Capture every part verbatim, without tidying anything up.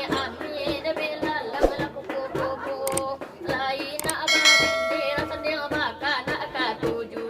Ami dek bilalang lah kupu-kupu, lain nak babini rasanya bakanak katuju.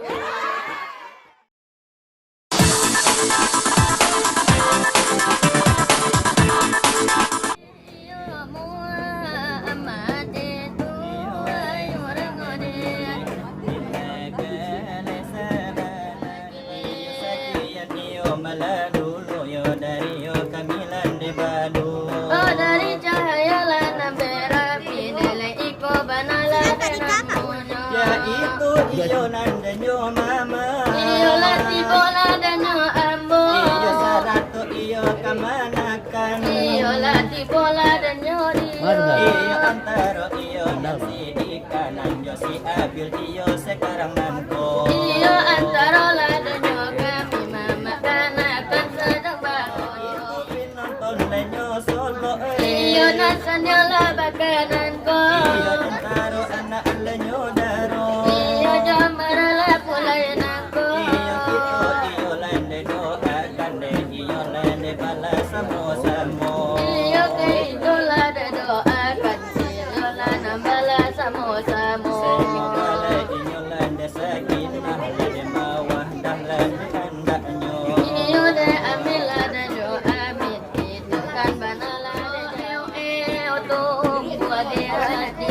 Oh, dari cahaya lah nan berapi, nilai iko bana lah dek namonyo. Yaitu iyo nan danyo mama. Iyo lah tibo lah danyo ambo. Iyo sarato iyo kamanakan. Iyo lah tibo lah danyo dio. Iyo antaro iyo nan si di kanan jo si Abil iyo sekarang nanto. Iyo antaro lah danyo kami mamak kanakan sadang bakoyo. Nonton lenyo solo, eh. Iyo, nasanyo lah bakanan ko. Iyo, tantaro anak lenyo daro. Iyo, jo maralah pulai nangko. Iyo, kito, iyo, lende doakan dek, iyo, lende balas samo-samo. Iyo, kito lah doakan, iyo, lah nan balas samo-samo. Semoga lah iyo, lende sakinah, lende mawadah, lende andaknyo. Iyo, dek amin lah, dek jo amin. Itu kan bana lah dek jauh, eh, untung buat di hati.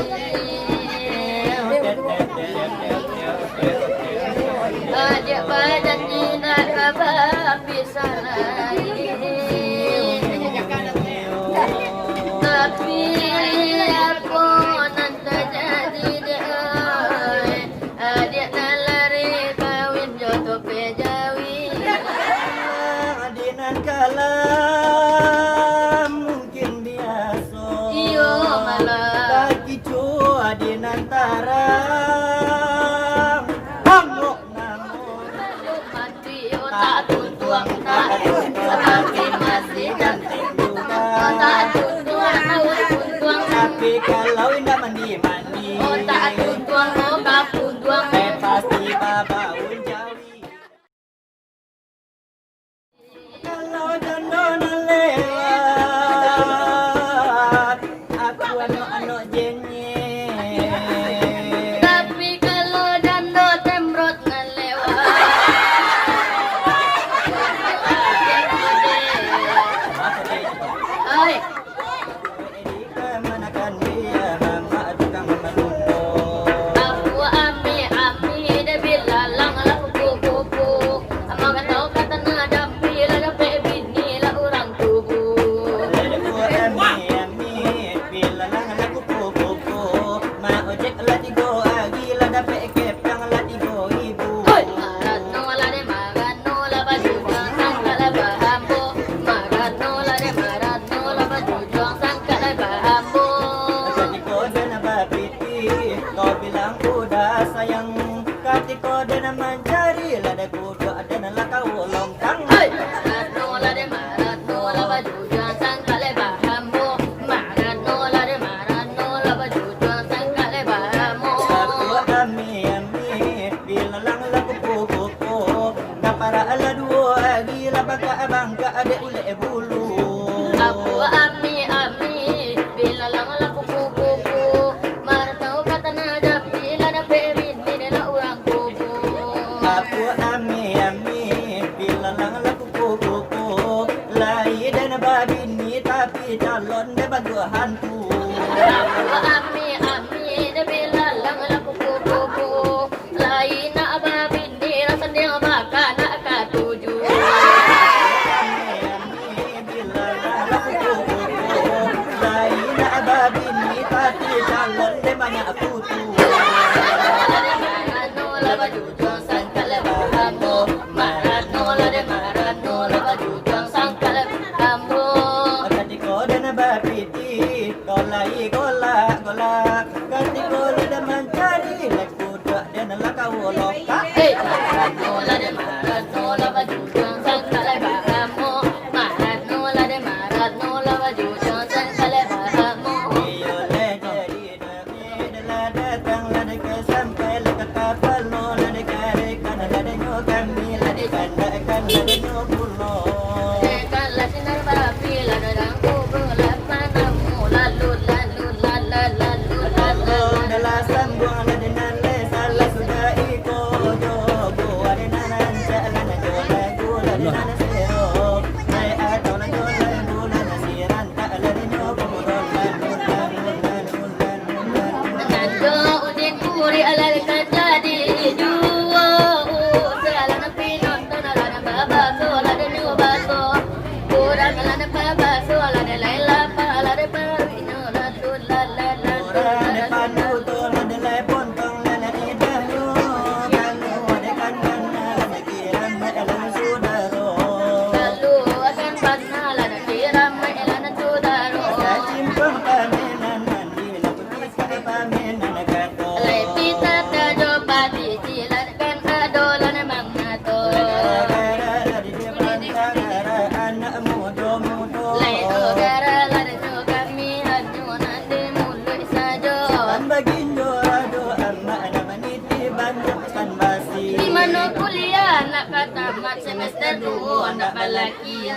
Ajak badan indak ka bapisah lai. Tapi apo nan tajadi dek, oi? Adiak nan lari kawin jo tope jawi. Adi nan kalam mungkin biaso. Iyo, malah. Takicuah adi nan tarang. Angok namo. Mati otak tuntuang, tak tuntuang, tapi masih cantik juga. Otak tuntuang, tuntuang. Tapi kalau indak mandi-mandi. Otak tuntuang, otak tuntuang. Eh, pasti babau jawi. Kalau jando nan lewat, aku anok-anok jenyeh. Tapi kalau jando tembrot nan lewat. Oi. Apu ami, ami, dek bilalang lah kupu-kupu. Amang katau ka tanah jambi, lah dapek bini lah urang tubuh. Ami, ami, bilalang lah kupu-kupu. Mak ojek lah tigo ari, lah dapek kepeng lah tigo ribu. Oi, marano lah dek marano lah baju sangkak lah bahambo. Marano lah dek marano lah baju juang sangkak lai bahambo. Katiko den babini, ko bilang udah sayang. Katiko den mancari, lah dek kuduak den lah kawo longkang. Hei! Marano lah dek marano lah baju juang sangkak lai bahambo. Marano lah dek marano lah baju juang sangkak lai bahambo. Aku ami-ami, bilalang lah kupu-kupu. Kaparak lah duo ari, lah bangkak-bangkak dek ulek bulu. Apu ami-ami, bilalang lah kupu-kupu. Marano ka tanah jambi, lah dapek bini dek lah urang kubu. Apu ami-ami, bilalang lah kupu-kupu. Lai den babini, tapi calon den baduo hantu. Apu ami-ami, dek bilalang lah kupu-kupu. Lai nak babini, rasanya bakanak katuju. Lai nak babini, tapi calon den banyak putu. Marano lah baju juang sangkak lai bahambo. Marano lah dek marano lah baju juang sangkak lai bahambo. Katiko den babini, ko lai golak-golak. Katiko lah den mancari, lai kuduak den lah kawo lokak. Hei! Marano lah dek marano lah baju juang sangkak lai bahambo. Marano lah dek marano lah baju juang sangkak lai bahambo. Iyo lah jadi nabi, lah datang lah dek sampai lah ka kapalo, lah dek karekan lah dek nyo kami, lah dek kandakan lah dek nyo pulo. Dek kan lah sinar barapi, lah dalam kubur lah panamo. Nak kuliah, nak ka tamat semester duo, nak balaki.